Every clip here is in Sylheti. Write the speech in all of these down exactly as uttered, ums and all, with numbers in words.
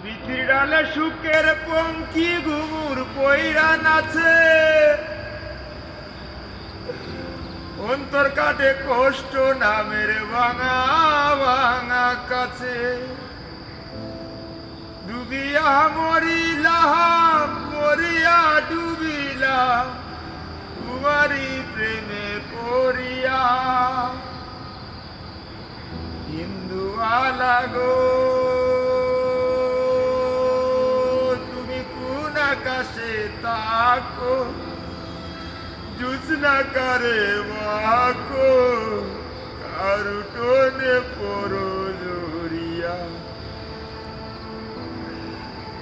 পিতৃডালে সুখের পঙ্কি ঘুঙুর পইরা নাচে, অন্তর কাটে কষ্ট নামের ভাঙা ভাঙা কাছে। ডুবিয়া মরিলাম, মরিয়া ডুবিলাম, তোমারই প্রেমে পড়িয়া। হিন্দু আলা গো, তুমি কোন আকাশে তাকো, জোছনা কারে মাখো, কার উঠোনে পড়ো ঝরিয়া।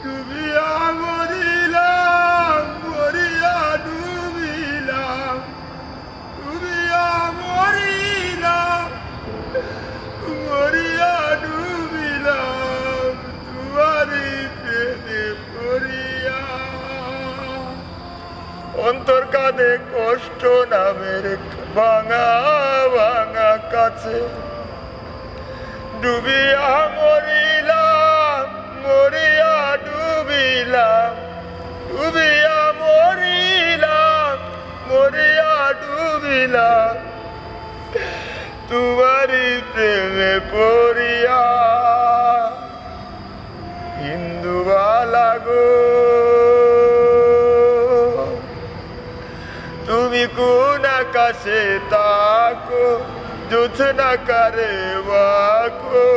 ডুবিয়া মরিলাম, মরিয়া ডুবিলাম, ডুবিয়া মরিলাম, মরিয়া ডুবিলাম, তোমারই প্রেমে পড়িয়া। অন্তর কাঁদে কষ্ট নামের ভাঙা ভাঙা কাছে। ডুবিয়া মরিলাম, মরিয়া ডুবিলাম, ডুবিয়া মরিলাম, মরিয়া ডুবিলাম, তোমারই প্রেমে পড়িয়া। হিন্দু বালা গো, তুমি কোন আকাশে তাকো, জোছনা কারে মাখো,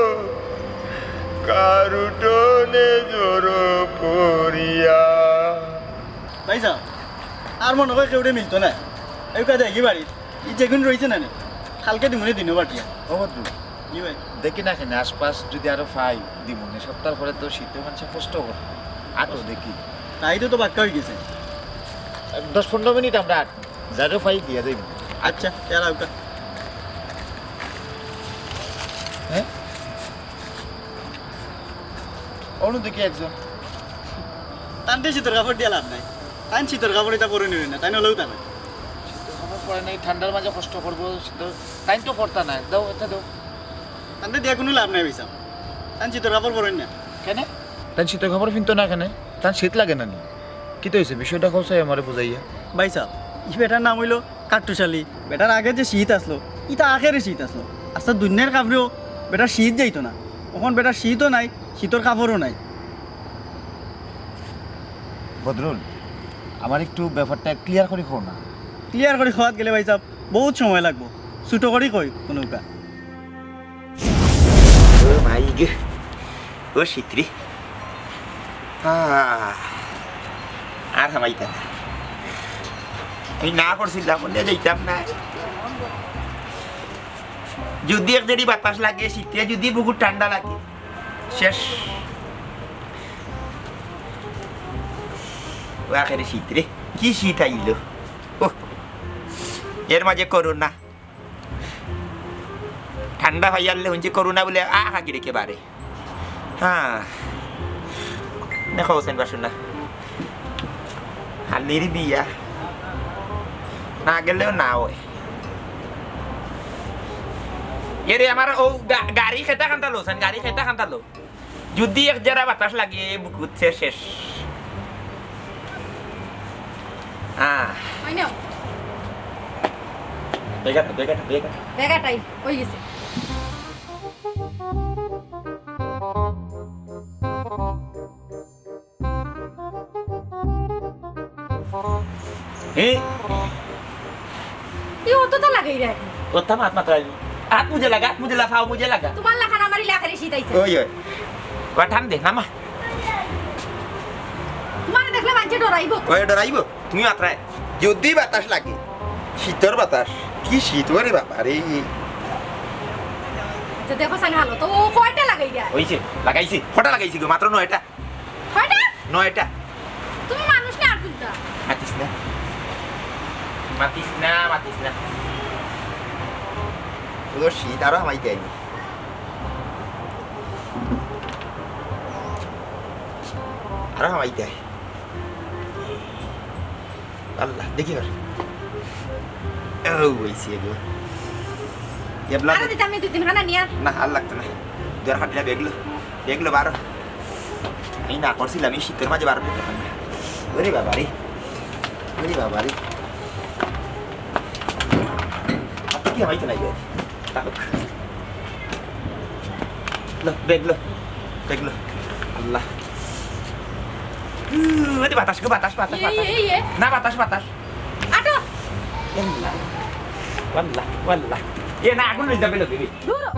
কার উঠোনে ঝরো পড়িয়া। ভাইসাব, আর মনো কয় কেউরে মিলতো না। এই কাজে একই বাড়ি। ই যেগুন রইছে না নি, কালকে দিমুনে দিনো বাটিয়া। ও বদরু, জি ভাই। দেখি না কেনে আশপাশ যদি আরো পাই, দিমুনে। সপ্তাহ পরে তো শীতে মানুষে কষ্ট করে। আটো দেখি। তাই তো, তো বাক্কা হয়ে গেছে। দশ পনেরো মিনিট আমরা আট, যারও পাই দিয়া যাইব। আচ্ছা, তেরা উকা। হ্যাঁ? অনু দেখি একজন। তানতে শীতর কাপড় দিয়া লাভ নাই। তান শীতর কাপড় এটা পরে নিবে না, তাই নলেও তা না। শীতর কাপড় পরে নাই, ঠান্ডার মাঝে কষ্ট করবো। শীতর, তাই তো পরতা নাই। দাও, এটা দাও। তানতে দিয়া কোনো লাভ নাই ভাইসাব। তান শীতর কাপড় পরেন না। কেনে? তান শীতর কাপড় পিনতো না কেনে? তান শীত লাগে না নি? কিতা অইছে? বিষয়টা কও চাই আমারে বুঝাইয়া। ভাইসাব, ই বেটার নাম অইলো কাট্টুশালী। বেটার আগে যে শীত আছলো, ইটা আখেরি শীত আছলো। আস্তা দুনিয়ার কাপড়েও বেটার শীত যাইতো না। অখন বেটার শীতও নাই, শীতর কাপড়ও নাই। বদরুল, আমার একটু ব্যাপারটা clear করি কও না। Clear করি কওয়াত গেলে ভাইসাব, বউত সময় লাগবো। ছুটো করি কই কুনুকা। ও মাই গে, ও শীত রে। আহ, আর হামাইতা না। আমি না করছিলাম, বলে যাইতাম না। যদি এক দেরি বাতাস লাগে শীতে, যদি বুকুর ঠান্ডা লাগে, শেষ। ও আখেরে শীত রে, কি শীত আইলো। ওহ, এর মাঝে করোনা। ঠান্ডা পাইয়ারলে হুনছি করোনা বুলে আ হাগি রেখে বারে। হ্যাঁ, দেখো হোসেন বাসু না। হালির বিয়া। না গেলেও না অয়। এরে আমার ও গা-, গাড়ি খেতা খান্তা লো, হোসেন, গাড়ি খেতা খান্তা লো। যদি এক জেরা বাতাস লাগে, বুকুত শেষ, শেষ। আহ। হয় না? বেগাটা, বেগাটা, বেগাটা। বেগাটাই, হয়ে গেছে। এ? এই অতটা লাগাই রে। কথা মাত মাত্রাই। হাত মুজে লাগা, হাত মুজে লা, ফাও মুজে লাগা। তোমার লাখান আমার ইলাকারে শীত আইছে। ওই, ওই। ওটা ঠান দে, নামা। তোমারে দেখলে মানষে ডরাইবো। ওই ডরাইবো? তুমি মাত্রায়। যদি বাতাস লাগে, শীতর বাতাস। কি শীত ওরে বাবা রে। আচ্ছা, দেখো সানি হালো, তো ও কয়টা লাগাই রে? হইছে, লাগাইছি। কটা লাগাইছি গো? মাত্র নয়টা। কয়টা? নয়টা। তুমি মানুষ না আর কোনটা? মাতিস না। মাতিস না, মাতিস না। ও শীত আরো হামাইতে আইনি। আরো হামাইতে আই। আল্লাহ, দেখি আর। ও, হইছে গো। এবলা আরো দিতে আমি দুই তিন খানা নিয়ে আর। না, আর লাগতো না। দরকার না, বেগলো। বেগলো বারো। আমি না করছিলাম, এই শীতর মাঝে বারো দিতে পারলাম না। ওরে বাবা রে, ওরে বাবা রে। আপনি কি হামাইতে নাই গো? থাকুক। লো, ব্যাগ লো, ব্যাগ লো। আল্লাহ। উম, ওরে বাতাস গো, বাতাস, বাতাস, ইয়ে, বাতাস। ইয়ে, ইয়ে। না, বাতাস, বাতাস। আটো। আল্লাহ। আল্লাহ, আল্লাহ। এ না, আগুন লই যাবে লো, দিদি। দূর।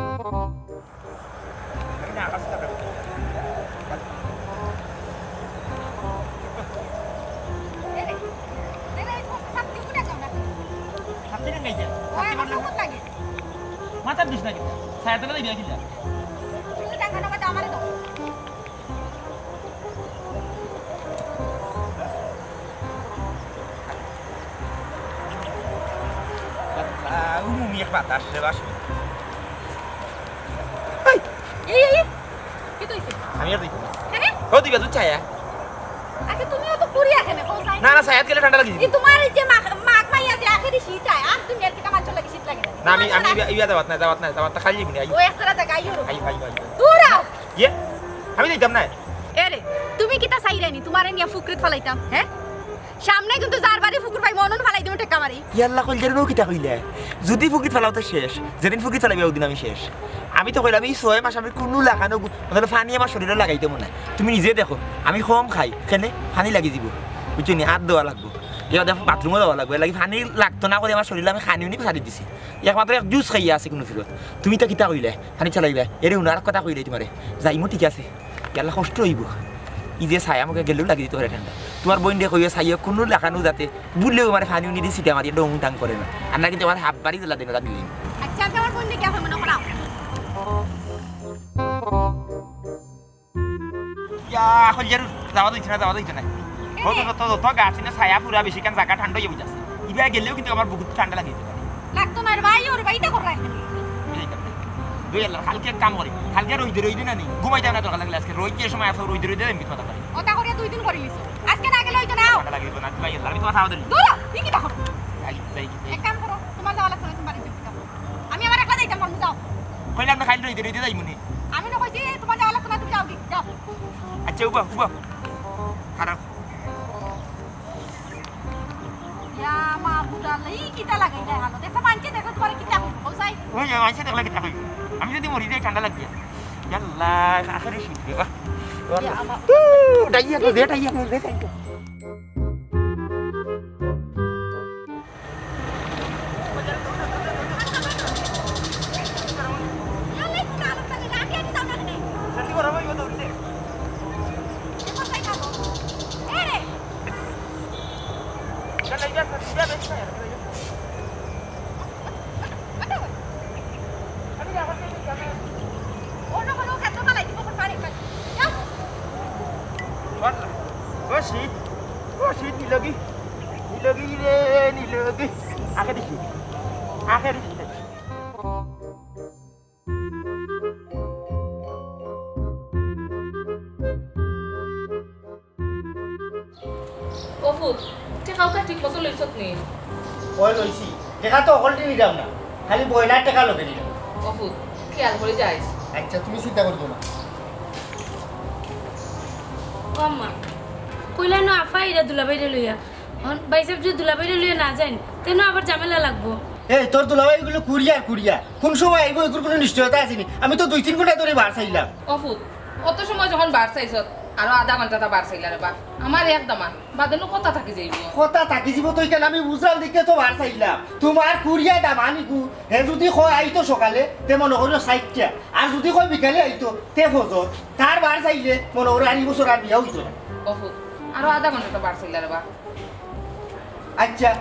মাথার দিস না কিন্তু। ছায়া তলে দিবি কিনা? আল্লাহ, উমুমি এক বাতাস রে বাস। এই, এই, এই, কিতা অইছে? আমি আর দিতাম না। কেনে? ও দিবা তুই ছায়া। আচ্ছা, তুমিও তো পুরি আছে না, কোন সাইড? না, না, ছায়াত গেলে ঠান্ডা লাগে। এই তোমার এই যে মাখ-, মাখ মাইয়া যে আখেরি শীত আয়, আর তুমি এর থেকে মাছ লাগে শীত লাগে না। না, আমি, আমি ইয়া, ইয়া দাওয়াত নাই, দাওয়াত নাই, দাওয়াত খালি বিনি, আই। ও একসাথে দেখা আইও। আই, আই, আই, আই। দূর আও। ইয়ে? আমি দিতাম না। এরে, তুমি কিতা চাইরায়নি? তোমারে নিয়া ফুকরিত ফালাইতাম, হ্যাঁ? সামনে কিন্তু যার বাড়ি ফুকুর পাই মনন ফালাই দিমু টেক্কা মারি। ইয়াল্লা কইল যেন কিতা কইলে? যদি ফুকরিত ফালাও তো শেষ, যেদিন ফুকরিত ফালাইবে ওদিন আমি শেষ। আমি তো কইলাম এই ছয় মাস আমি কুনু লাখানো গু-, মানে পানি আমার শরীরে লাগাইতাম না। তুমি নিজে দেখো, আমি কম খাই, কেনে পানি লাগি দিব, বুঝছো নি? হাত ধোয়া লাগবো, ইয়া দেখো বাথরুমও যাওয়া লাগবো, এর লাগি পানি লাগতো না করে আমার শরীরে আমি খানি উনি ছাড়ি দিছি। একমাত্র এক জুস খাইয়া আছে কুনু ফিরত। তুমি তো কিতা কইলে? পানি চালাইবা। এরে উনার কথা কইলে তোমারে। যাইমু ঠিক আছে। ইয়াল্লা কষ্ট অইবো। ই যে ছায়া মুখে গেলেও লাগি দিতে পারে ঠান্ডা। তোমার বইনরে কইও ছায়া কুনু লাখানো যাতে বুললেও মানে পানি উনি দিয়ে ছিটা মারিয়া ডং টাং করে না। আর না কিন্তু আমার হাত বাড়ি দিলা দিন ওরা দিলেন। আচ্ছা, আচ্ছা, আমার বইনরে কি হবে মনে করাও? ইয়া, কইল যেন যাওয়া দিছে না, যাওয়া দিছে না। ও তো, তো, তো, তো গাছ না ছায়া পুরা বেশি কান জায়গা ঠান্ডা অইয়া বুঝাছে। ইবা গেলেও কিন্তু আমার বুকুত ঠান্ডা লাগি দিতে পারে। লাগতো না রে ভাই, ওর ভাই ইটা কররায়। এই কাম নাই। দুই আল্লাহ, কালকে এক কাম করি। কালকে রইদে রইদে না নি। ঘুমাইতাম না দরকার লাগলে আজকে। রইদে সময় আছে, রইদে রইদে আমি কথা পারি। ওটা করিয়া দুই দিন করি নিছো। আজকে না গেলে অইতো না। ঠান্ডা লাগি দিত না, দুই আল্লাহ, আমি তোমার খাওয়া দিলি। দূর, তুই কিতা করো? যাই, যাই, যাই। এক কাম করো, তোমার যাওয়া লাগতো না, তুমি বাড়ি যাও, যাও। আমি আবার একলা যাইতাম পারমু, যাও। কইলাম না, খাইল রইদে রইদে যাইমু নি। আমি না কইছি, তোমার যাওয়া লাগতো না, তুমি যাও গি, যাও। আচ্ছা, উবা, উবা। খারাপ। ইয়া মাবুদ আল্লাহ, ই কিতা লাগাইলা হালত? একটা মানষে দেখলে তোমারে কিতা কইবো, কও চাই? ওই যে মানষে দেখলে কিতা কইবো? আমি যদি মরি যাই ঠান্ডা লাগবে। ইয়াল্লা, আখেরি শীত রে, বাহ। ইয়া মা- উ, ডাইয়া গো, দে, ডাইয়া গো, দে, ডাইয়া। ও শীত, ও শীত, নিলগি, নিলগি রে, নিলগি। আখেরি শীত, আখেরি শীত। ও ফুত, টেকা উকা ঠিক মতো লইছত নি? ওই লইছি। টেকা তো হকলটি নিলাম না, খালি বইলার টেকা লগে নিলাম। ও ফুত, খেয়াল করি যাইস। আচ্ছা, তুমি চিন্তা করিও না। ও আম্মা, কইলা না আফা ইরা দুলাভাইরে লইয়া। অন ভাইসাব যদি দুলাভাইরে লইয়া না যাইন, তেন আবার ঝামেলা লাগবো। এই, তোর দুলাভাই এগুলো কুরিয়ার, কুরিয়ার। কোন সময় আইবো, এগুলোর কোনো নিশ্চয়তা আছে নি? আমি তো দুই তিন ঘন্টা ধরে বার চাইলাম। ও ফুত, অত সময় যখন বার চাইছত, আরো আধা ঘন্টা তা বার চাইলা রে বা। আমার এক দামান, বাদে নু কথা থাকি যাইবো। কথা থাকি যাইবো তো এখানে আমি বুঝলাম দেখে তো বার চাইলাম। তোমার কুরিয়া দামানি গু, হে যদি কয় আইতো সকালে, তে মনে করিও চাইরটা। আর যদি কয় বিকালে আইতো, তে ফজর। তার বার চাইলে মনে করো আর এই বছর আর বিয়া হইতো না। ও ফুত, আরো আধা ঘন্টা তো বার চাইলা রে বা। আচ্ছা,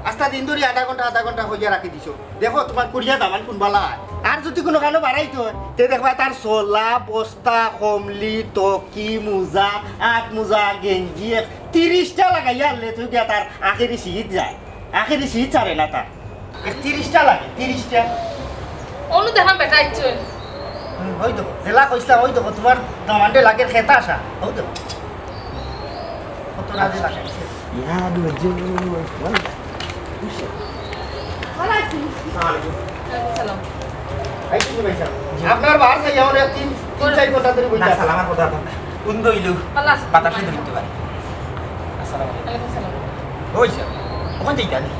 আস্তা দিন ধরি আধা ঘন্টা, আধা ঘন্টা কইয়া রাখি দিছো। দেখো, তোমার কুরিয়া দামান কোন বালা হয়। আর যদি কোনো কারণে বাড়াইতো হয়, তে দেখবা তার চলা, বস্তা, কমলি, তকি, মোজা, আত মোজা, গেঞ্জি, এক তিরিশটা লাগাইয়া আনলে তুই গিয়া তার আখেরি শীত যায়। আখেরি শীত ছাড়ে না তার। তিরিশটা লাগে, তিরিশটা। অনু দেখাম বেটা ইচ্ছুন। হুম, ওই দেখো, জেলা কইছিলাম, ওই দেখো, তোমার দামান্ডে লাগের খেতা আসা, ওই দেখো। কত রাজে লাগাইছে। ইয়া, দুজন, ওয়াল্লাহ। ভালো আছি। আসসালামু আলাইকুম। ওয়ালাইকুম সালাম। এই কিন্তু ভাই সাহেব, জি। আপনার বার চাই আমার এক তিন, তিন চার ঘন্টা ধরে বইতে না, আছে। সালামার কথা না। কোন দইল? ভালা আছো? বাতাসে ধরতে পারে। আসসালামু আলাইকুম। ওয়ালাইকুম সালাম। ওই স্যার, ওখান যাইতা নি?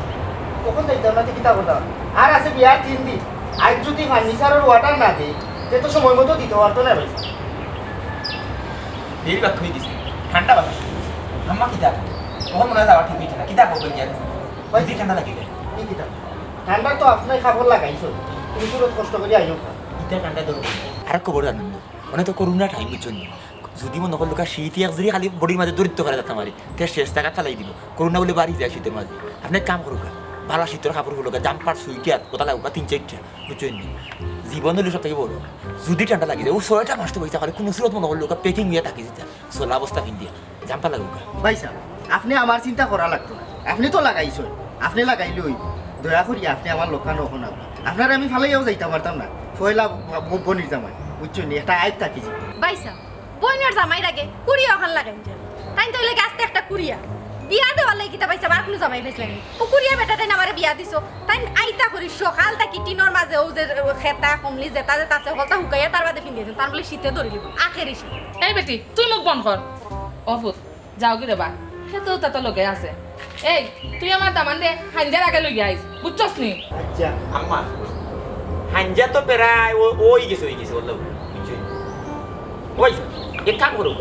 ওখান যাইতাম না, তো কিতা করতাম? আর আছে বিয়ার তিন দিন। আজ যদি ফার্নিচারের অর্ডার না দেয়, তে তো সময় মতো দিতে পারতো না ভাই সাহেব। বেশি বাত হয়ে গেছে, ঠান্ডা বাতাস হয়ে গেছে। আম্মা কিতা? ওখান মনে হয় যাওয়া ঠিক হইছে না। কিতা করবেন কি আর? ভাই, যদি ঠান্ডা লাগে যায়। কি কিতা? ঠান্ডার তো আপনার কাপড় লাগাইছো, তুমি সুরত কষ্ট করে আইও। ইটা ঠান্ডা ধরবো। আর খবর জানেন না, মানে তো করোনা টাইম বুঝছেন না। যদি মনে করলো কা শীত এক জুড়ি খালি বডির মাঝে দরিদ্র করে যাতে মারি, তে শেষ টাকা ফালাই দিব। করোনা বলে বাড়ি যায় শীতের মাঝে। আপনি এক কাম করুক, ভালা শীতের কাপড় গুলো, জাম্পার, সুইটার, কোথা লাগুক, তিন চারটা, বুঝছেন নি? জীবন হইলে সব থেকে বড়। যদি ঠান্ডা লাগে যায়, ও ছয়টা মাস তো পয়সা খালি কোনো সুরত মনে করলো কা প্যাকিং হয়ে থাকি যেটা, চলা অবস্থা ফিন দিয়া, জাম্পার লাগুক। ভাই সাহেব, আপনি আমার চিন্তা করা লাগতো না। আপনি তো লাগাইছই, আপনি লাগাইলে ওই। দয়া করি আপনি আমার লোকখান রকম না। আপনার আমি ফালাইয়াও যাইতে পারতাম না। পয়লা ব-, ব-, বনির জামাই, বুঝছেন নি? একটা আইব থাকি যে। ভাই সাহেব, বইনের জামাইর আগে কুড়িয়া ওখান লাগাইন যে। তাই তো লাগে আস্তে একটা কুড়িয়া। বিয়া দেওয়ার লাগি কিতা পাইছে, আর কোনো জামাই পাইছিলেন? ও কুড়িয়া বেটা তাই আমারে বিয়া দিছো। তাই আইতা করি সকাল থাকি টিনর মাঝে ও যে খেতা, কমলি, যেটা যেটা আছে, হকলতা হুকাইয়া তার বাদে ফিন দিয়েছেন। তার বলে শীতে ধরিলিব, আখেরি শীত। এই বেটি, তুই মুখ বন্ধ কর। অভূত, যাও কি রে বা? সে তো তাতো লগে আছে। এই, তুই আমার দামানরে হাইঞ্জার আগে লইয়া আইস, বুঝছস নি? আচ্ছা। আম্মা, হাইঞ্জা তো প্রায় ও-, ওই গেছে, ওই গেছে, বললাম, বুঝছো? ওই, এক কাম করুক,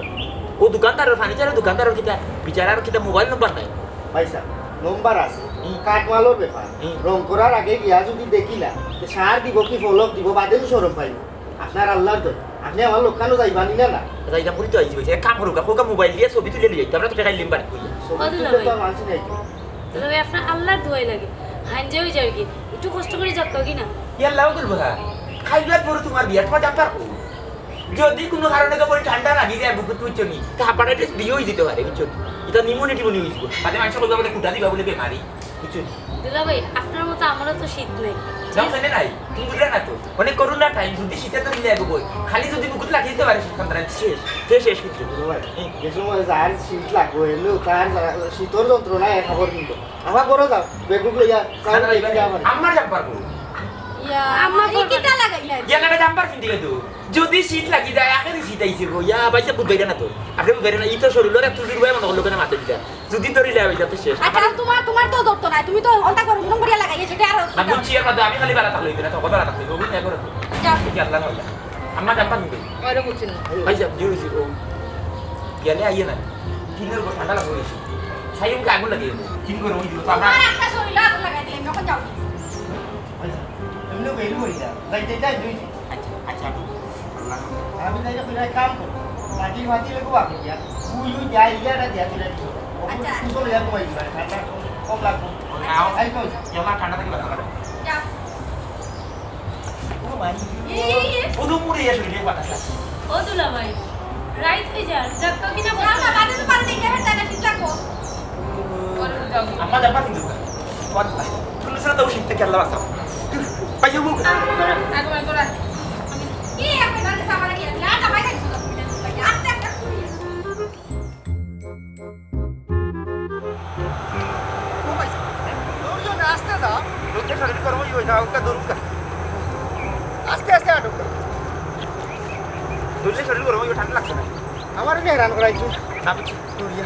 ও দোকানদারর, ফার্নিচারর দোকানদারর কিতা, বিচারার কিতা মোবাইল নম্বর নাই? ভাই সাহেব, নম্বর আছে, হুম। কাঠমালর ব্যাপার, হুম। রং করার আগে গিয়া যদি দেখিলা, তো সার দিব কি ফলক দিব, বাদে তো শরম পাইব। আপনার আল্লাহর দোহাই, আপনি আমার লোকখানো যাইবানি না, না? যাইতাম করি তো আইছি, বলছে, এক কাম করুক, খোকা মোবাইল দিয়া ছবি তুলে লিয়ে যাইতে, আমরা তো টেকা লিম বাড়ি কইয়া। ছবি ও তুললে দুলাভাই। তো আর মানছি নাই। দুলাভাই, আপনার আল্লাহর দোহাই লাগে, হাইঞ্জা হয়ে যার কি, একটু কষ্ট করে যাক কি না? ইয়াল্লাহ করবো, হ্যাঁ। খাইবার পরে তোমার বিয়া, তোমার জানতার কো? যদি কোনো কারণে তো বলি ঠান্ডা লাগি যায় বুকুত, বুঝছো নি? তা হেপাটাইটিস বি হয়ে যেতে পারে, বুঝছো নি? এটা নিউমোনিয়া টিউমোনিয়া হয়ে যাবো। তাহলে মানুষ বলবে, বলে, কুটা দিবা বলে বেমারি। বুঝছো নি? দুলাভাই, আপনার মতো আমারও তো শীত নাই। না, মানে নাই। তুমি বুঝলে না তো। অনেক করোনা টাইম, যদি শীতে তো মিলে যাবো বই। খালি যদি বুকুত লাগিয়ে দিতে পারে শীত ঠান্ডা, শেষ। তে শেষ কিন্তু। দুলাভাই, হুম। যে সময় যার শীত লাগবো, এমনিও তার যা-, শীতর যন্ত্রণায় এক খবর কিন্তু। আমার ঘরে যাও, বেগুক লইয়া, যাও, না, না, বেগুক না, যাও, আমার। আমার জাম্পার করো। ইয়া, আমার আমার কিতা লাগাইলা? ইয়া, না, না, জাম্পার ফিন্দি গেল। যদি শীত লাগি যায়, আখেরি শীত আইছে গো। ইয়া, বাইসা বুঝ বাইরে না তো। আপনি বুঝ বাইরে না, ই তো শরীর, ওরা তুই জুড়বাই মনে করলো কেন মাথা দিলা। যদি ধরিলে আমি যাতে শেষ। আচ্ছা, তোমার, তোমার তো ধরতো না, তুমি তো অন্তা করো, মন করিয়া লাগাই, সেটা আর না, বুঝছি, আর বাদে আমি খালি বেড়া থাকলে হইবে না, তখন বেড়া থাকলে হইবে, ওগুলো নিয়ে করো তো। যাও। ঠিক আছে, আল্লাহ আল্লাহ। আমার জাম্পার নিবে। ওইটা বুঝছি না। ভাই সাহেব, জি হইছি, ও। গেলে আইয়ে না। কিনের উপর ঠান্ডা লাগবে বেশি। সাইমকে আগুন লাগিয়ে দেবো। কিন করে ওই দিল, তো আমরা তোমার একটা শরীরে আগুন লাগাই দিলাম, যখন যাও। ভাই সাহেব, এমনি বের করি না। যাই, যাই, যাই, যাই। আচ্ছা, আচ্ছা, আল্লাহ। আমি তাই না, তুই এক কাম কর। মাটি মাটি লেগে বাকি দিয়া। তুই ওই যাই, গিয়া না দিয়া, তুই একটু। আচ্ছা। তুই চলে যা, ঘুমাই দিবা। ঠান্ডা কম, কম লাগবো। আও। এই কই? কেমন ঠান্ডা থাকি বাতাস কাটে? যাও। ও মাই। এই, এই, এই। ও তো পুড়ে গেছে, রে বাতাস। ও দুলাভাই, রাইত হয়ে যার, যাক তো কিনা বসো। না, বাদে তো পারে দেখে, হ্যাঁ, তাই না, শীত লাগবো। আম্মা, যাবা কিন্তু। তোমার, তুমি ছাড়া তো শীত থেকে আল্লাহ বাঁচাও। পাইছো মুখ? আগুন, আগুন, আগুন। কি এখন বাদে সামারা কি? না, যাবাই না কিছু। আস্তে আস্তে। ও ভাই, দৌড়িও না, আস্তে যাও। দৌড়লে শরীর গরম হইব, এটা ওটা দৌড়ুক না। আস্তে আস্তে আটুক। দৌড়লে শরীর গরম হইব, ঠান্ডা লাগছে না। আমার এনে হেরান করাইছো। না বুঝছি। দৌড়িয়া।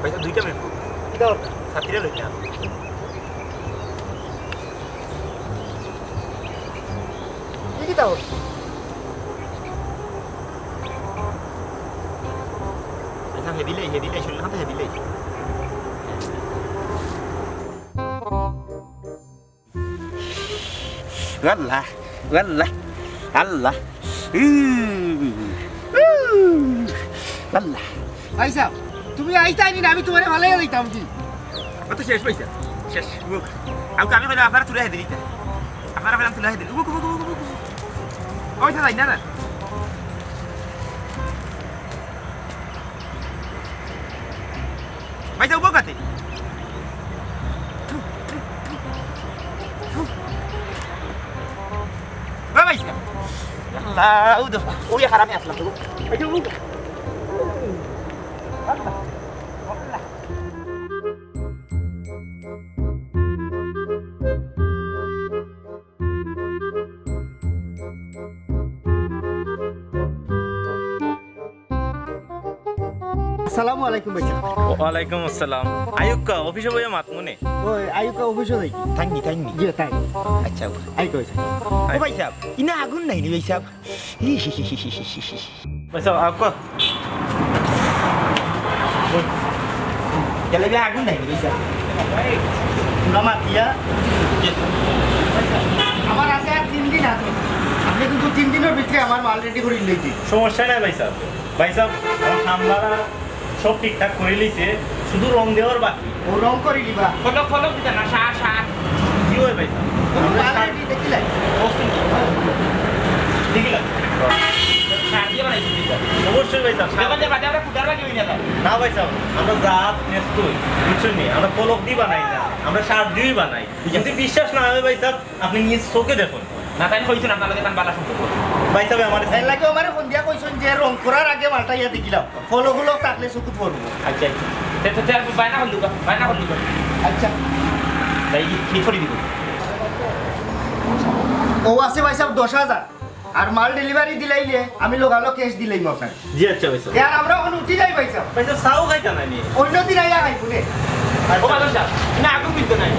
ভাই, তো দুইটা মিনিট। কি দরকার? ছাত্রীরা লই না। কি কি তাও? আচ্ছা, হেভি লাই, হেভি লাই, শরীর খাতে হেভি লাই। আল্লাহ, আল্লাহ, আল্লাহ। উম, উম, আল্লাহ। ভাই সাহেব, তুমি আইতা আনি না, আমি তোমারে ভালাই যাইতাম কি? ও তো শেষ পয়সা, শেষ। আমি, আমি কইলাম, আপনারা তুলে হেঁটে দিতে। আপনারা কইলাম তুলে হেঁটে দিন। উবুক, উবুক, উবুক, উবুক, উবুক। ওই তো যাই না, না। ভাই, যাও, বউ কাতে? ও ভাই, আল্লাহ, ও দেখো, ওই হারামে আসলাম তো। এই যে, ও। আল্লাহ, আল্লাহ। আসসালামু আলাইকুম ভাইসাব। ওয়ালাইকুম আসসালাম। আইউক্কা, অফিসো বইয়া মাতমুনে। ওই আইউক্কা অফিসো যাই। Tiny, tiny. জি, তাই। আচ্ছা, আইউক্কা। ও ভাইসাব, ইনা আগুন নাইনি ভাইসাব? ইস, ইস, ইস, ইস, ইস, ইস, ইস। ভাইসাব, আইউক্কা। গেলে বে আগুন নাইনি ভাইসাব? না মাতিয়া। জি। আমার আছে আর তিন দিন আছে। আপনি কিন্তু তিন দিনের ভিতরে আমার মাল রেডি করে লইতে। সমস্যা নাই ভাইসাব। ভাইসাব, আমার সামলারা সব ঠিকঠাক করে লইছে, শুধু রং দেওয়ার বাকি। ও রং করে লিবা? ফলক, ফলক দিতা না, সার, সার। জি অয় ভাইসাব। কোনো আমরা মাল সার রেডি দেখিলাই? বলছেন কি? দেখিলাম। সার দিয়া বানাইছেন এটা? অবশ্যই ভাইসাব, সার যখন যে বাদে আমরা কুদার বাকি হয়ে গেল। না ভাইসাব, আমরা জাত নেস্তই, বুঝছেন নি? আমরা ফলক দি বানাই না, আমরা সার দিয়েই বানাই। ঠিক আছে। যদি বিশ্বাস না হয় ভাইসাব, আপনি নিজ চোখে দেখুন। না, তাই কইছেন আপনার লগে তান বালা সম্পর্ক। ভাইসাব, আমার এর লাগে আমারে ফোন দিয়া কইছেন যে রং করার আগে মালটা ইয়া দেখিলাম। ফলক উলক থাকলে চকুত পড়বো। আচ্ছা, আচ্ছা। তে, তে, তে, বায়না করলু গা, বায়না করলু গা। আচ্ছা। তাই কি, কি করে দিব? ও আছে ভাইসাব দশ হাজার। আর মাল ডেলিভারি দিলাইলে আমি লগালগ ক্যাশ দিলাইমু আপনারে। জি, আচ্ছা ভাইসাব। ইয়ার আমরা এখন উঠি যাই ভাইসাব। ভাইসাব, চাও খাইতা না নি? অন্য দিন আইয়া খাইবো নে। ও বাদল সাহেব, না, আগুন মিলতো নাই।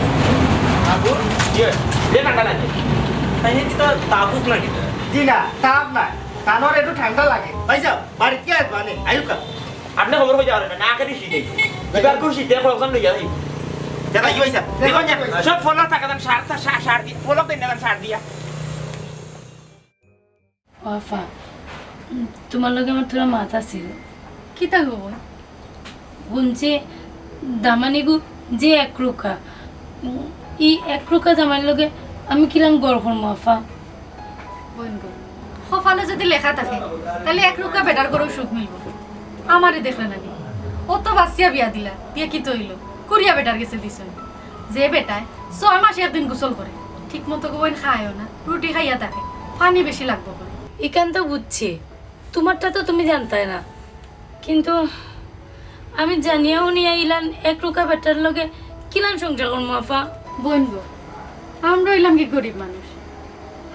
আগুন? ইয়ে, যে ঠান্ডা লাগে। তাই নাকি তো তাপুক না কিতা? জি না, তাপ না। তানোর একটু ঠান্ডা লাগে। ভাইসাব, বাড়িত কি আসবা নে? আইউক্কা। আপনি খবর কই যাওয়ার না, না কেটে শীত আইছে। এবার খুব শীতে কয়েকজন লইয়া যাই। যা, যা, ইয়ে ভাইসাব। দেখুন যে, সব ফলক থাকা দেন, সার, সার, সার, সার দি-, ফলক দেন না, সার দিয়া। ও আফা, উম, তোমার লগে আমার থুড়া মাত আছিল। কিতা গো বোন? হুনছি দামানিগু যে এক রুকা, উম, ই এক রুকা জামাইর লগে আমি কিলান ঘর করমু আফা? বোন গো, কপালো যদি লেখা থাকে, তাইলে এক রুকা বেটার ঘরেও সুখ মিলবো। আমারে দেখলে না নি? অত বাছিয়া বিয়া দিলা, দিয়া কিতা অইলো? কুড়িয়া বেটার গেছে দিছো। যে বেটায় ছয় মাসে একদিন গোসল করে, ঠিক মতো গোবইন খায়ও না, রুটি খাইয়া থাকে, পানি বেশি লাগবো করে। ইখান তো বুঝছি, তোমারটা তো তুমি জানতায় না, কিন্তু আমি জানিয়া হুনিয়া ইলান এক রুকা বেটার লগে কিলান সংসার করমু আফা? বোন গো, আমরা অইলাম কি গরিব মানুষ,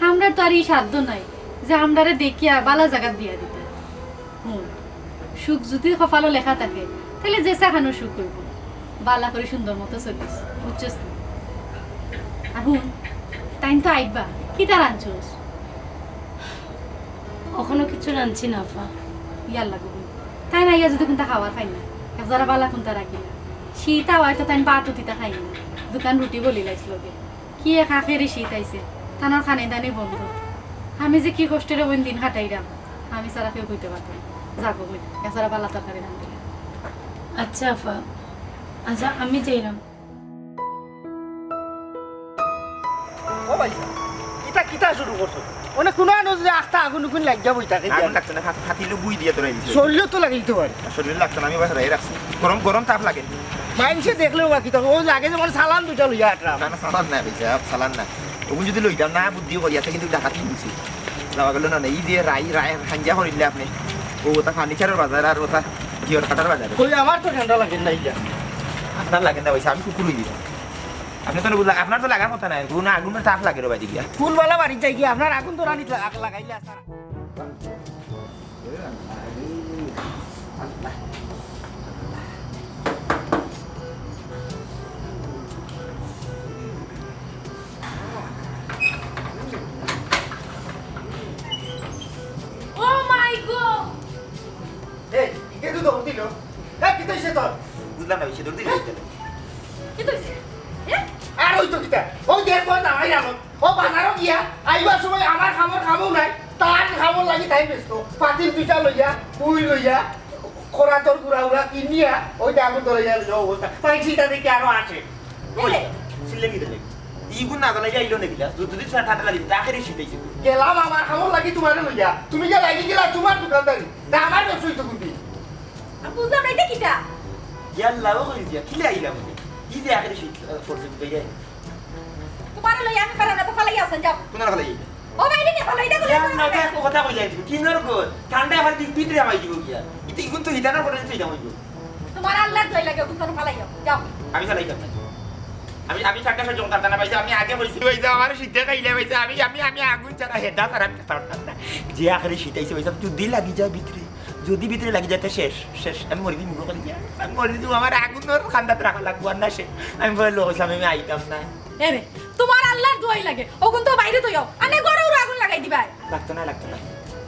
আমরার তো আর ই সাধ্য নাই যে আমরারে দেখিয়া বালা জাগাত বিয়া দিতা। হুন, সুখ যদি কপালো লেখা থাকে, তাইলে যে সাখানো সুখ অইবো। বালা করি সুন্দর মতো চলিস, বুঝছস নি? আর হুন, তাইন তো আইবা, কিতা রানছস? অখনো কিচ্ছু রানছি না আফা। ইয়াল্লা গো হুন, তাইন আইয়া যদি কুন্তা খাওয়ার খাই না, এক জারা বালা কুন্তা রাখিলা। শীত আওয়ায় তো তাইন ভাত উঠিতা খাই না, দুখান রুটি বলি লাইস লগে। কি এক আখেরি শীত আইছে, তানোর খানি দানি বন্ধ। আমি যে কি কষ্টে রে বোন দিন কাটাইরাম, আমি ছাড়া কেউ কইতে পারতো না। যাগো বোন, এছাড়া বালা তরকারি রান্ধিলে। আচ্ছা আফা, আচ্ছা আমি যাইরাম। ও ভাই, ইতা কিতা শুরু করছো? অনে কুনু আনো যে আখতা আগুন উগুন লাগিয়া বই থাকে। আগুন লাগতো না, ফাত-, ফাতিলো বুই দিয়া ধরাই দিছে। শরীরও তো লাগাইতে পারে। শরীরে লাগতো না, আমি বাসায় রাখছি। গরম, গরম তাপ লাগে। মাইনষে দেখলেও বা কিতা, ও লাগে যেমন সালান দুইটা লইয়া আটরাম। না, না, সালান না, ভাই সাহেব, সালান না। ওগুন যদি লইতাম না, বুদ্ধি করি আছে, কিন্তু ডাকাতি বুঝি। যাওয়া গেল না, না, এই যে রাই, রাই, হাঞ্জা করিলে আপনি, ও ওটা ফার্নিচারের বাজার আর ওটা জিওর কাটার বাজার। কই, আমার তো ঠান্ডা লাগে না, ইয়া। আপনার লাগে না, ভাই সাহেব, আমি কুকুর হয়ে দিলাম। আপনি তো বুঝলেন, আপনার তো লাগার কথা নাই, গুণ আগুনের তাপ লাগে রে, ভাই, গিয়া। কোন বালা বাড়িত যাই গিয়া, আপনার আগুন তো রানিত লাগা-, লাগাইলে আসতারা। Oh my God! এই, ইকে তো দৌড় দিল। এ, কিতা অইছে তোর? বুঝলাম না, সে দৌড় দিল। কিতা অইছে? এ? আর ওই তো কিতা? ওই দেখ, তোর দাঁড়াই আনো। ও বাজারও গিয়া, আইবার সময় আমার খামর খামও নাই, তার খামর লাগি তাই ব্যস্ত। পাতিল দুইটা লইয়া, পুই লইয়া, খরাতর গুড়া উড়া কিনিয়া, ওই দেখো ধরে গেল যে অবস্থা। মানে চিন্তা দেখি আরো আসে। ওই, সিলে কি দিলে? ইগুন না জানাই আইলো নাকি? যদি ঠান্ডা লাগে, তাকে রে শীত আইছে। গেলাম আমার খামর লাগি তোমারে লইয়া। তুমি যে লাগি গেলা তোমার দোকানদারি। না আমার ব্যবসায়ী তো কুন্তি। আমি বুঝলাম না, এটা কিটা? ইয়াল্লা, ও কই দিয়া? কিলে আইলাম আমি? ই যে আখেরি শীত, আহ, পড়ছে, বুঝে যায়। তোমার লই আমি পারলাম না, তো ফালাই আসেন, যাও। কোন ফালাই যাইবে? ও বাইরে নিয়ে ফালাই, দেখো, ইয়ার না, দেখো, কথা কই যায়, তুমি কিনর গো? ঠান্ডা আমার দিক ভিতরে হামাই দিব গিয়া। ইতে ইগুন তো হিটানোর করে তুই যাও। তোমার আল্লাহ দই লাগে, ওগুন তো ফালাই যাও, যাও। আমি ফালাই যাবো। আমি, আমি ঠান্ডা সহ্য করতাম না, ভাই, আমি আগে বলছি, ভাই, আমার শীতে খাইলে, ভাই, আমি, আমি, আমি আগুন ছাড়া হেডা ছাড়া আমি পারতাম না। যে আখেরি শীত আইছে, ভাই, চুদ্দি লাগি যায় ভিতরে। যদি ভিতরে লাগি যায় তে শেষ, শেষ। আমি মরি দিমু গো কইলিজা। আমি মরি দিমু, আমার আগুনর কান্দাত রাখা লাগবো আর না শেষ। আমি পয়লা কইছলাম আমি আইতাম না। এরে, তুমার আল্লার দোয়াই লাগে। অগুন তো বাইরে থইও। আনে ঘরো উরো আগুন লাগাই দিবায়। লাগতো না, লাগতো না।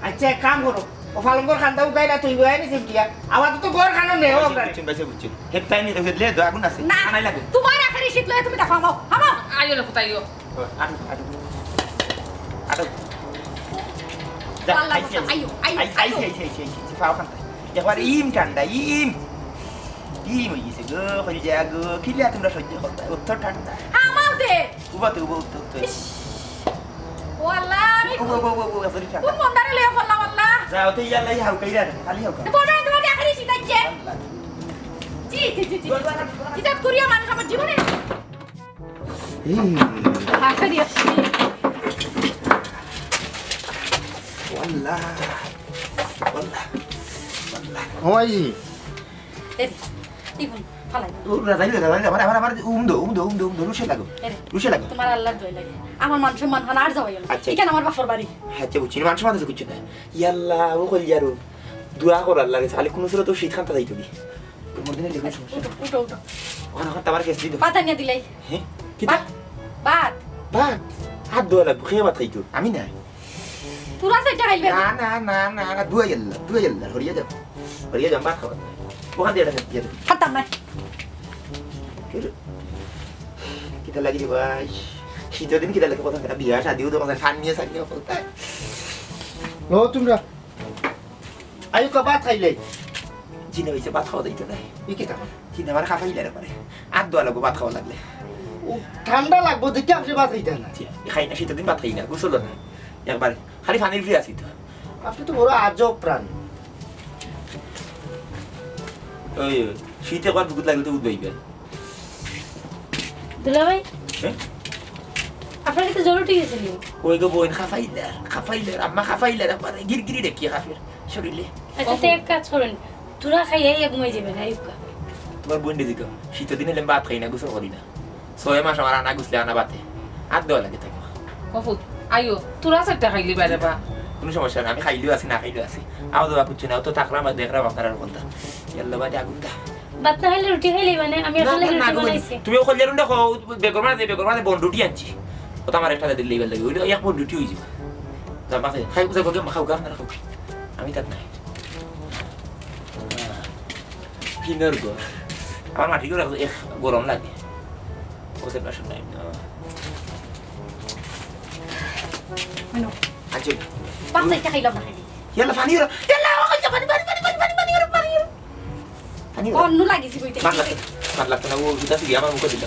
আচ্ছা, এক কাম করো, অউ পালঙ্গর কান্দা উঠাইলা থইবায় নি চিমটিয়া। আবার তো ঘর খানো নেই, ও বুঝছি, আমরা। বুঝছি, বুঝছি, বুঝছি। হেত্তাই নি, হেদলে দো আগুন আছে। না, আনাই লাগে। তুমার আখেরি শীত লইয়া তুমি দেখো, হামাও, হামাও। আইও না, কোথায় আইও? আটো, আটো। আটো। যা, আল্লাহ আইছি, আইছি। আইও, আইও, আইছি, আইও। আইছি, আইছি, আইছি, আইছি। পাও খান। একবার ইম ঠান্ডা, ইম। ইম অই গেছে গো, কইলিজা গো। কিলা তুমরা সহ্য করতায়? অত ঠান্ডা। হামাও দে। উবা তো, উবা, উবা, উবা। ইস। ও আল্লাহ, আমি উবা, উবা, উবা, উবা, sorry, ঠান্ডা। কোন বন্দারে লইয়া পড়লাম আল্লাহ? যাও তো, ইয়াল্লা, ই হাউকাই রে, খালি হাউকা। তো বড় তোমার আখেরি শীত আইছে। আল্লাহ। জি, জি, জি, জি। ইজাত করিয়া মানুষ আমার জীবনে। এই। আখেরি আসছে। ওয়াল্লাহ, ওয়াল্লাহ, ওয়াল্লাহ। ওই। এ, ইগুন, ফালাই দাও। ও, রাজাই, রাজাই, আবার, আবার, আবার, উম দো, উম দো, উম দো, উম দো, রুশে লাগো। এরে, রুশে লাগো। তুমার আল্লার দোয়াই লাগে। আমার মান সম্মান হান আর যাওয়াই না। আচ্ছা। ইখান আমার বাপর বাড়ি। আচ্ছা, বুঝছি, মান সম্মান আছে কিচ্ছু নাই। ইয়াল্লা, ও কইলিজার। দোয়া কর আল্লার কাছে, খালি কুনু সুরতে শীত কান্তা যাইতো কি। তোমার দিনে লেগে সমস্যা। উঠো, উঠো, উঠো। ওখানে, ওখানে আমার গ্যাস দিতো। ভাত আনিয়া দিলাই। হ্যাঁ? কিতা? ভাত, ভাত। ভাত? হাত ধোয়া লাগবো, খেয়ে ভাত খাইতো। আমি না। তোরা সেটা খাইবে না। না, না, না, না, না, ধুয়া গেল, ধুয়া গেল, হরিয়া যাও। হরিয়া যাও, ভাত খাওয়া। ওখান দিয়ে এটা দিয়ে দাও। খাতাম না। কিতা লাগি রে ভাই? শীতর দিন কিতা লাগে? কথা, একটা বিয়া শাদিও তো কথা, ফান নিয়ে শাদিও কথা। ও তোমরা। আইউক্কা ভাত খাইলে। জিনে অইছে ভাত খাওয়া যাইতো না। ই কিতা? জিনে আমার খাফাইলার পারে। আর দোয়া লাগবো ভাত খাওয়া লাগলে। ও, ঠান্ডা লাগবো, দেখি আপনি ভাত খাইতে না। জি, খাই না, শীতর দিন ভাত খাই না, গোসল না। একবার খালি পানির ফ্রি আছি তো। আপনি তো বড় আজব প্রাণী। ওই, ওই, শীতে একবার বুকুত লাগলে তো উঠবেই বে। দুলাভাই, হ্যাঁ? আপনার তো জ্বর উঠে গেছে নি? ওই গো বোন, খাফাইলার, খাফাইলার, আম্মা খাফাইলার, একবারে গিরগিরি রেখে খাফের শরীরে। আচ্ছা, তো এক কাজ করেন, তোরা খাইয়া এক ঘুমাই যাবেন, আইউক্কা। তোমার বোন দিদি গো, শীতর দিন হলে আমি ভাত খাই না, গোসল করি না। ছয় মাস আমার আনা গুছলে আনা বাতে। আর দেওয়া লাগে তাকে। ও ফুত, আইও, তোরা চারটা খাইলি বাইরে বা। কোনো সমস্যা না, আমি খাইলেও আছি, না খাইলেও আছি। আও দেওয়া কিচ্ছু না, ও তো তাকরা আমার দেখরা আপনারা বলতা। ইয়াল্লা বাদে আগুন দা। ভাত না খাইলে রুটি খাইলে মানে, আমি না, আসলে না, রুটি না, বানাইছি। তুমি ওখানে রুটি খাও, বেগর মাঝে, বেগর মাঝে বন রুটি আনছি। ও তো আমার একটা দিলে এবার লাগে, ওই এক বন রুটি হয়ে যাবে। যা মাঝে, খাই, খাই, খাই, খাও, খাও, আপনারা খাও। আমি তার নাই। কিনার ঘর। আমার মাটি ঘর এক গরম লাগে। ও সেটা শুনাই না। মানে? আচ্ছা। পাঁচ চারটা খাইলাম না খালি। ইয়াল্লা, পানি ওরা। ইয়াল্লা, ও খাইছে, পানি, পানি, পানি, পানি, পানি, পানি, ওরা, পানি, ওরা। পানি ওরা। অন্য লাগিছি বইতে। মাত লাগতো, মাত লাগতো না, ও দুটা সিগি আমার মুখে দিল।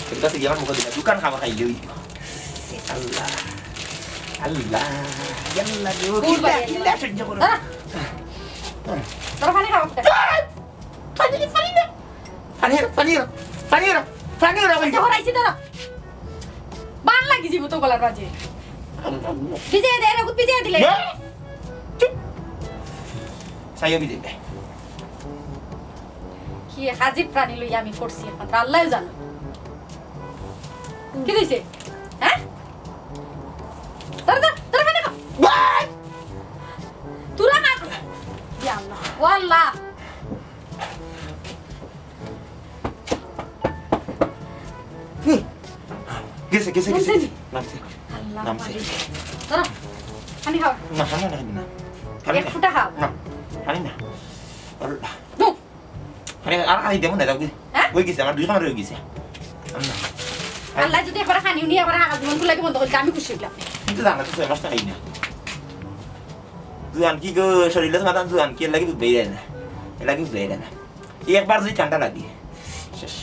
দুটা সিগি আমার মুখে দিল। দোকান খাবার খাইলে ওই। আল্লাহ। আল্লাহ। ইয়াল্লা, গো, ভুল কিল্লা, বাড়ি কিল্লা সহ্য করো। দাঁড়া। তোর পানি খাওয়া। পানি, পানি না। পানি, পানি, পানি, পানি, পানি, আচ্ছা, হরাইছি, দাঁড়া। বান লাগি যাইবো তো গলার মাঝে। ভিজিয়ে দে, রে, ভিজিয়ে দিলে। এ? চুপ। সাইও ভিজিয়ে দে। কি হাজির প্রাণী লইয়া আমি পড়ছি একমাত্র আল্লাহই জানে। কি দিছে? হ্যাঁ? তোরা, তোরা, তোরা কেন খাও? তোরা না। ইয়া আল্লাহ। ও আল্লাহ। হুম। গেছে, গেছে, গেছে, নামছে গেছে। নি? নামছে। আল্লাহ নামছে। মালিক। ধরো, পানি খাও। না, না, না, না, না। পানি এক না। ফুটা খাও। না, পানি না। আল্লাহ। ধুর। পানি আর খাই দেবো না, যাও গি। হ্যাঁ? হয়ে গেছে, আমার দুই কামড় হয়ে গেছে। আল্লাহ। আল্লাহ যদি একবার খানি উনি আবার হারা জীবন গুলাকে বন্ধ করলে আমি খুশি হইলাম। কিন্তু জানা তো ছয় মাস তো খাই না। জুয়ান কি গো, শরীরে তো মাথা জুয়ান কি, এর লাগি বুঝবেই যায় না। এর লাগি বুঝবেই যায় না। এই একবার যদি ঠান্ডা লাগে, শেষ।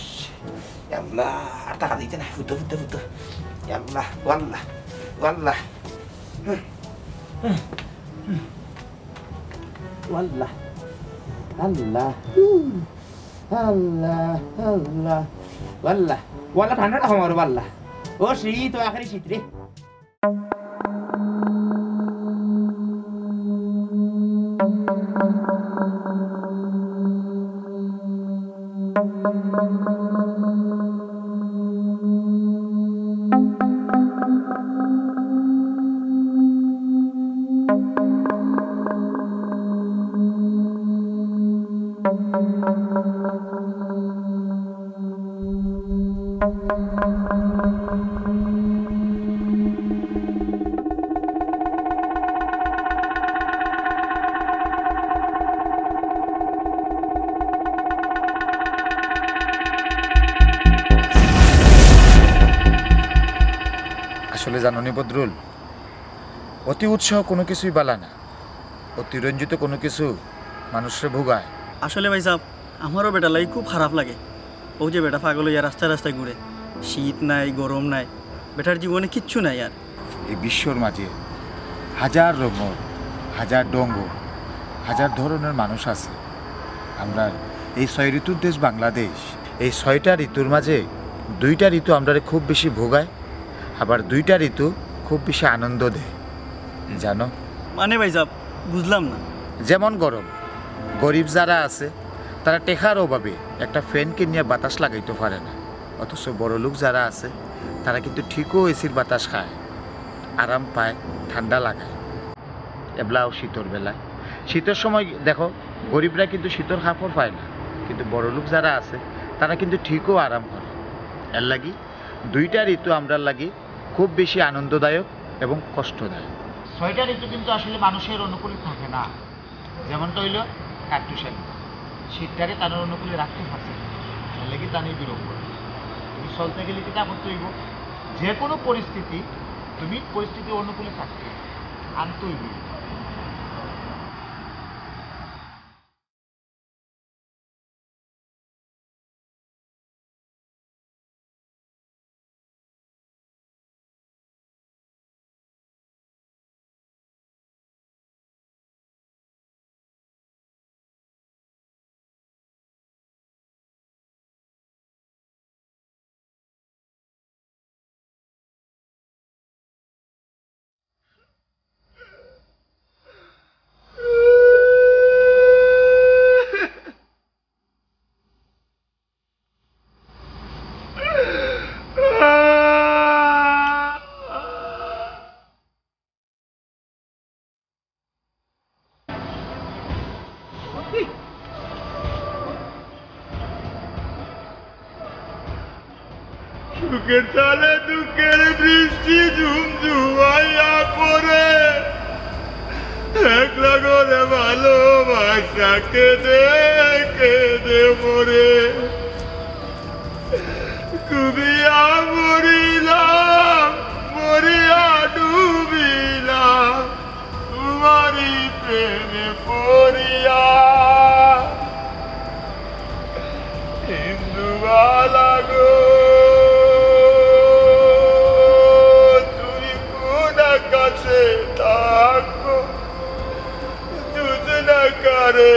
ইয়া আল্লাহ, আর থাকা যাইতে না, ফুটো, ফুটো, ফুটো। ইয়া আল্লাহ, ও আল্লাহ, ও আল্লাহ। হুম, হুম, হুম। ও আল্লাহ, আল্লাহ, হুম। আল্লাহ, আল্লাহ, ও আল্লাহ। ও আল্লাহ, ঠান্ডাটা কমাও রে, ও আল্লাহ। ও শীত, ও আখেরি শীত রে। আসলে জানো নি বদরুল, অতি উৎসাহ কোনো কিছুই বালা না, অতিরঞ্জিত কোনো কিছু মানুষরে ভোগায়। আসলে ভাইসাব, আমারও বেটার লাগি খুব খারাপ লাগে। অউ যে বেটা পাগল অইয়া রাস্তায় রাস্তায় ঘুরে, শীত নাই, গরম নাই, বেটার জীবনে কিচ্ছু নাই আর। এই বিশ্বর মাঝে হাজার রঙর, হাজার ঢঙর, হাজার ধরনের মানুষ আছে। আমরার এই ছয় ঋতুর দেশ বাংলাদেশ, এই ছয়টা ঋতুর মাঝে দুইটা ঋতু আমরারে খুব বেশি ভোগায়, আবার দুইটা ঋতু খুব বেশি আনন্দ দেয়, জানো? মানে ভাইসাব, বুঝলাম না। যেমন গরম, গরিব যারা আছে, তারা টেকার অভাবে একটা ফ্যান কিনিয়া বাতাস লাগাইতে পারে না, অথচ বড়লোক যারা আছে, তারা কিন্তু ঠিকও এসির বাতাস খায়, আরাম পায়, ঠান্ডা লাগায়। এবলাও শীতর বেলায়, শীতর সময় দেখো, গরিবরা কিন্তু শীতর কাপড় পায় না, কিন্তু বড়লোক যারা আছে, তারা কিন্তু ঠিকও আরাম করে। এর লাগি দুইটা ঋতু আমরার লাগি খুব বেশি আনন্দদায়ক এবং কষ্টদায়ক। ছয়টা ঋতু কিন্তু আসলে মানুষের অনুকূলে থাকে না। যেমনটা অইল কাট্টু সেন, শীতটারে তার অনুকূলে রাখতে পারছে না, তার লাগি তার এই বিরক্ত। তুমি চলতে গেলে কিতা করতে অইব? যে কোনো পরিস্থিতি, তুমি পরিস্থিতি অনুকূলে থাকতে আনতে অইব। সুখের ছলে দুঃখের বৃষ্টি ঝুমঝুমাইয়া পড়ে, একলা করে ভালোবাসা কেঁদে কেঁদে মরে। ডুবিয়া মরিলাম, মরিয়া ডুবিলাম, তোমারই প্রেমে পড়িয়া। হিন্দু বালা গো, তুমি কোন আকাশে থাকো, দুজন আকারে